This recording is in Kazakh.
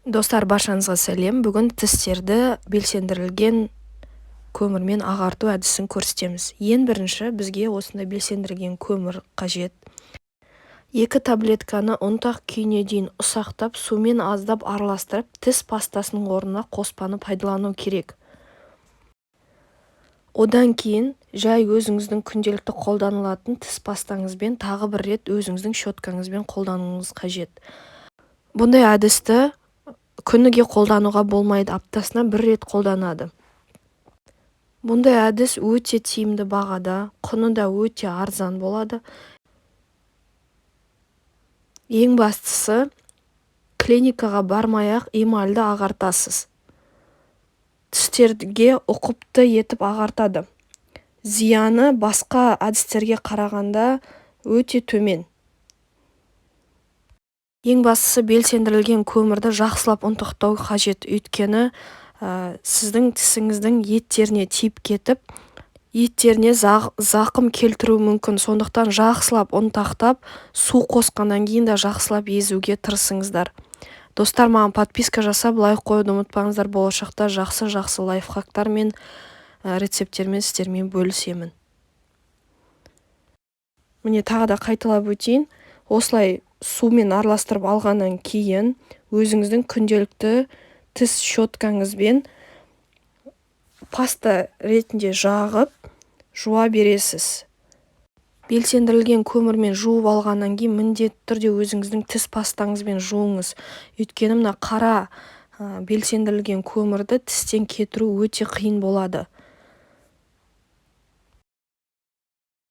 Достар, баршаңызға сәлем! Бүгін тістерді белсендірілген көмірмен ағарту әдісін көрсетеміз. Ең бірінші бізге осындай белсендірілген көмір қажет. 2 таблетканы ұнтақ күйіне дейін ұсақтап, сумен аздап араластырып, тіс пастасының орнына қоспаны пайдалану керек. Одан кейін жай өзіңіздің күнделікті қолданылатын тіс пастаңызбен тағы бір рет өзіңіздің щеткаңызбен қолдануыңыз қажет. Бұндай әдісті күніге қолдануға болмайды, аптасына бір рет қолданады. Бұндай әдіс өте тиімді бағада, құны да өте арзан болады. Ең бастысы, клиникаға бармай-ақ эмальді ағартасыз. Тістерге ұқыпты етіп ағартады. Зияны басқа әдістерге қарағанда өте төмен. Ең бастысы, белсендірілген көмірді жақсылап ұнтақтау қажет, өйткені сіздің тісіңіздің еттеріне тиіп кетіп, еттеріне зақым келтіруі мүмкін. Сондықтан жақсылап ұнтақтап, су қосқаннан кейін де жақсылап езуге тырысыңыздар. Достар, маған подписка жасап, лайк қоюды ұмытпаңыздар. Болашақта жақсы-жақсы лайфхактар мен рецепттермен сіздермен бөлісемін. Міне, тағы да қайталап өтейін. Осылай сумен араластырып алғаннан кейін өзіңіздің күнделікті тіс щеткаңызбен паста ретінде жағып, жуа бересіз. Белсендірілген көмірмен жуып алғаннан кейін міндетті түрде өзіңіздің тіс пастаңызбен жуыңыз. Өйткені мына қара белсендірілген көмірді тістен кетіру өте қиын болады.